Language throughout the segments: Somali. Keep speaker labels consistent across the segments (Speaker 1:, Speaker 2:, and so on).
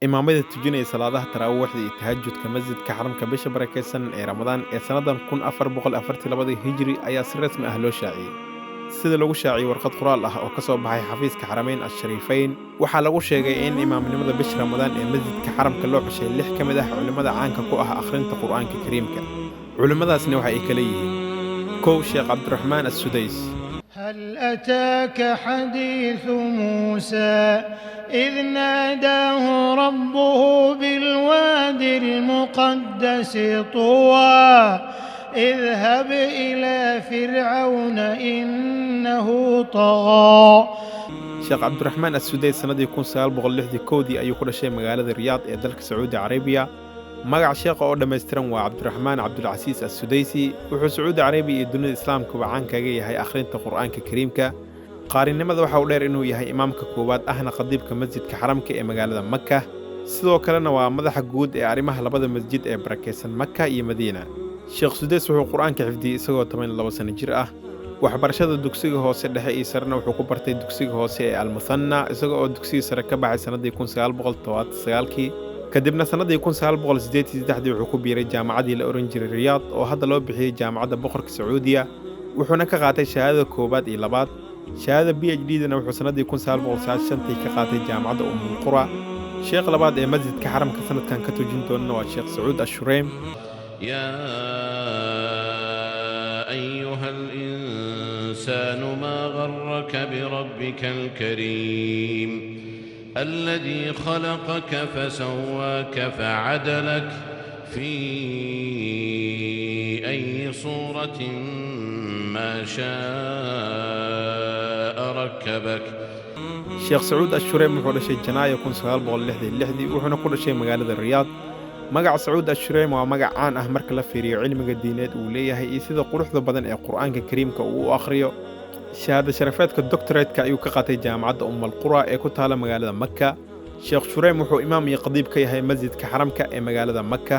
Speaker 1: Imaamada tujinaya salaadaha taraawiixda iyo tahajudka masjidka xaramka bisha barakeysan ee Ramadaan ee sannadan 1442 Hijri ayaa si rasmi ah loo shaaciyey. Sida lagu shaaciyey warqad qoraal ah oo ka soo baxay xafiiska Xarameyn Ashariifeyn, waxaa lagu sheegay in imaamnimada bisha Ramadaan ee masjidka xaramka loo xushay lix ka mid ah culimmada caanka ku ah akhrinta Qur'aanka Kariimka. Culimmadaasna waxa ay kala yihiin: 1, Sheekh Cabdiraxmaan Assudays.
Speaker 2: هل أتاك حديث موسى إذ ناداه ربه بالوادي المقدس طوى اذهب إلى فرعون إنه طغى؟
Speaker 1: Sheekh Cabdiraxmaan Assudays sannadii 1961dii ayuu ku dhashay magaalada Riyaad ee dalka Sacuudi Carabiya. Magaca sheekha oo dhammaystiran waa Cabdiraxmaan Cabdulcasiis Assudaysi. Wuxuu Sacuudi Carabiya iyo dunida islaamkuba caan kaga yahay akhrinta Qur'aanka Kariimka. Qaarinimada waxa uu dheer inuu yahay imaamka koowaad ahna khadiibka masjidka xaramka ee magaalada Maka, sidoo kalena waa madaxa guud ee arrimaha labada masjid ee barakaysan, Maka iyo Madiina. Sheekh Sudays wuxuu Qur'aanka xifdiyey isagoo 12 sano jir ah. Waxbarashada dugsiga hoose, dhexe iyo sarena wuxuu ku bartay dugsiga hoose ee Almuhanna, isaga oo dugsiga sare ka baxay sannaddii 1979kii. Kadibna sannaddii 1983dii wuxuu ku biiray jaamacaddii la ohan jiray Riyaad oo hadda loo bixiyey Jaamacadda Boqorka Sacuudiya, wuxuuna ka qaatay shahaadada koowaad iyo labaad. Shahaadada PhD dana wuxuu sannaddii 1995tii ka qaatay Jaamacadda Umulqura. Sheekh labaad ee masjidka xaramka sanadkan ka tujin doonana waa Sheekh Sacuud Ashureym.
Speaker 3: يا أيها الإنسان ما غرك بربك الكريم الذي خلقك فسواك فعدلك في أي صورة ما شاء ركبك؟
Speaker 1: Sheekh Sacuud Ashureym wuxuu dhashay Janaayo 1966dii, wuxuuna ku dhashay magaalada Riyaad. Magaca Sacuud Ashureym waa magac caan ah marka la fiiriyo cilmiga diineed uu leeyahay iyo sida quruxda badan ee Qur'aanka Kariimka uu u akhriyo. Shahaada sharafeedka doctorate-ka ayuu ka qaatay Jaamacadda Ummalqura ee ku taala magaalada Maka. Sheekh Shureym wuxuu imaam iyo khadiib ka yahay masjidka xaramka ee magaalada Maka.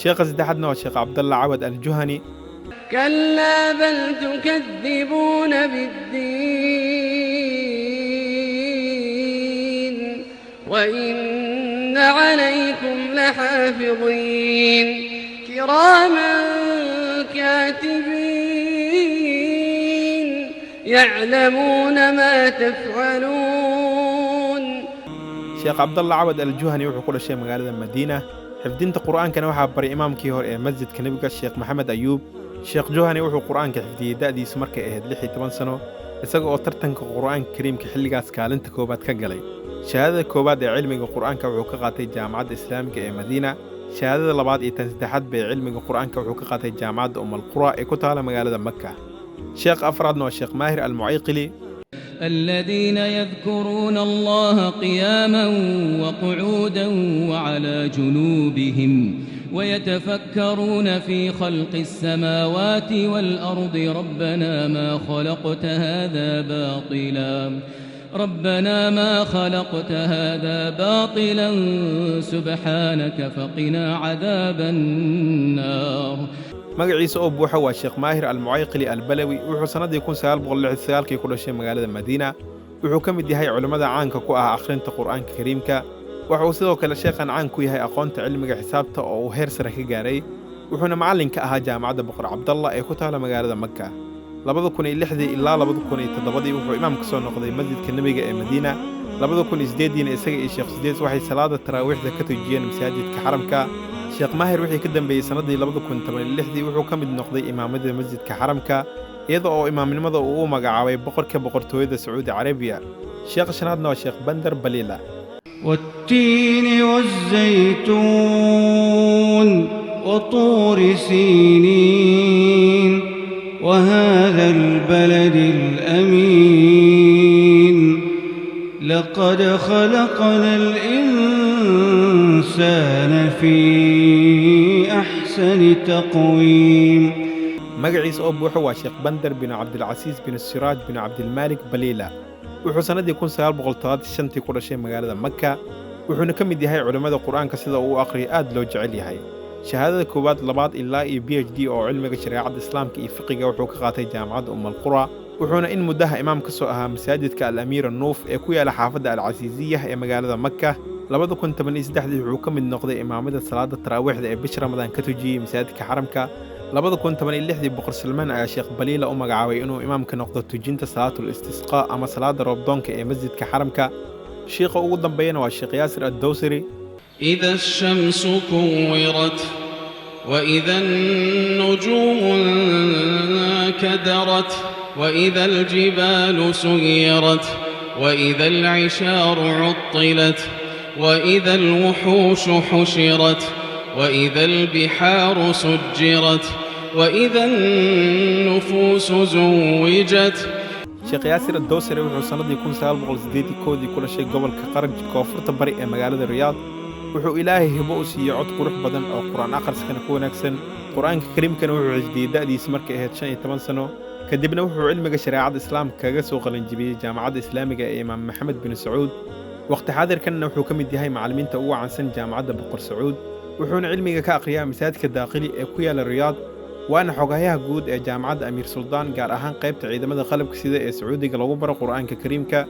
Speaker 1: Sheekha saddexaadna waa Sheekh Cabdalla Cawad Aljuhani.
Speaker 4: كلا بل تكذبون بالدين وإن عليكم لحافظين كراما كاتبين يعلمون ما تفعلون.
Speaker 1: Sheekh Cabdalla Cawad Aljuhani wuxuu ku dhashay magaalada Madiina. Xifdinta Qur'aankana waxaa baray imaamkii hore ee masjidka Nebiga, Sheekh Maxamed Ayuub. Sheekh Juhani wuxuu Qur'aanka xifdiyey da'diisu markay ahayd 16 sano, isaga oo tartanka Qur'aanka Kariimka xilligaas kaalinta koowaad ka galay. Shahaadada koowaad ee cilmiga Qur'aanka wuxuu ka qaatay Jaamacadda Islaamiga ee Madiina. Shahaadada labaad iyo tan saddexaad ba ee cilmiga Qur'aanka wuxuu ka qaatay Jaamacadda Umalqura ee ku taala magaalada Maka. Sheekh afraadna waa Sheekh Maahir Almucayqili.
Speaker 5: الذين يذكرون الله قياما وقعودا وعلى جنوبهم ويتفكرون في خلق السماوات والأرض ربنا ما خلقت هذا باطلا ربنا ما خلقت هذا باطلا سبحانك فقنا عذاب النار.
Speaker 1: Magaciisa oo buuxa waa Sheekh Maahir Almucayqili Albalawi. Wuxuu sannaddii 1969kii ku dhashay magaalada Madiina. Wuxuu ka mid yahay culimmada caanka ku ah akhrinta Qur'aanka Kariimka. Waxa uu sidoo kale sheekhan caan ku yahay aqoonta cilmiga xisaabta oo uu heer sare ka gaaray, wuxuuna macallin ka ahaa Jaamacadda Boqor Cabdalla ee ku taala magaalada Maka. 2006dii ilaa 2007dii wuxuu imaam ka soo noqday masjidka Nebiga ee Madiina. 2008diina isaga iyo Sheekh Sidees waxay salaada taraawiixda ka tujiyeen masaajidka xaramka. Sheekh Maahir wixii ka dambeeyey sannaddii 2016dii wuxuu ka mid noqday imaamada masjidka xaramka, iyada oo imaamnimada uu u magacaabay boqorka Boqortooyada Sacuudi Carabiya. Sheekh shanaadna waa Sheekh Bandar Balila.
Speaker 6: والتين والزيتون وطور سينين وهذا البلد الأمين لقد خلقنا الإنسان في أحسن تقويم.
Speaker 1: Magaciisa oo buuxo waa Sheekh Bandar bin Cabdilcasiis bin Siraaj bin Cabdilmaalik Baliila. Wuxuu sannaddii 1935tii ku dhashay magaalada Maka, wuxuuna ka mid yahay culimmada Qur'aanka sida uu u akhriyo aad loo jecel yahay. Shahaadada koowaad, labaad ilaa iyo PhD oo cilmiga shareecadda islaamka iyo fiqiga wuxuu ka qaatay Jaamacadda Umalqura, wuxuuna in muddaha imaam ka soo ahaa masaajidka Al Amiir Nuuf ee ku yaala xaafadda Alcasiisiyah ee magaalada Maka. 2013dii wuxuu ka mid noqday imaamada salaadda taraawiixda ee bisha Ramadaan ka tujiyey masaajidka xaramka. 2016dii Boqor Salmaan ayaa Sheekh Baliila u magacaabay inuu imaamka noqdo tujinta salaatul istisqaa ama salaadda roobdoonka ee masjidka xaramka. Shiikha ugu dambeeyana waa Sheekh Yaasir Addowsari.
Speaker 7: إذا الشمس كورت، وإذا النجوم انكدرت، وإذا الجبال سيرت، وإذا العشار عطلت، وإذا الوحوش حشرت، وإذا البحار سجرت، وإذا النفوس زوجت.
Speaker 1: Sheekh Yaasir Addowsari wuxuu sannadii 1981dii ku dhashay gobolka Qaraj, koonfurta bari ee magaalada Riyaad. Wuxuu Ilaahay hibo u siiyey cod qurux badan oo Qur'aan akhriskana ku wanaagsan. Qur'aanka Kariimkana wuxuu xifdiyey da'diisa markay ahayd 15 sano. Kadibna wuxuu cilmiga shareecada Islaamka kaga soo qalinjibiyey Jaamacadda Islaamiga ee Imaam Maxamed bin Sacuud. Waqti xaadirkanna wuxuu ka mid yahay macallimiinta ugu caansan Jaamacadda Boqor Sacuud, wuxuuna cilmiga ka akhriyaa masaajidka Daakhili ee ku yaala Riyaad, waana xogayaha guud ee Jaamacadda Amiir Suldaan, gaar ahaan qaybta ciidamada qalabka sida ee Sacuudiga lagu baro Qur'aanka Kariimka.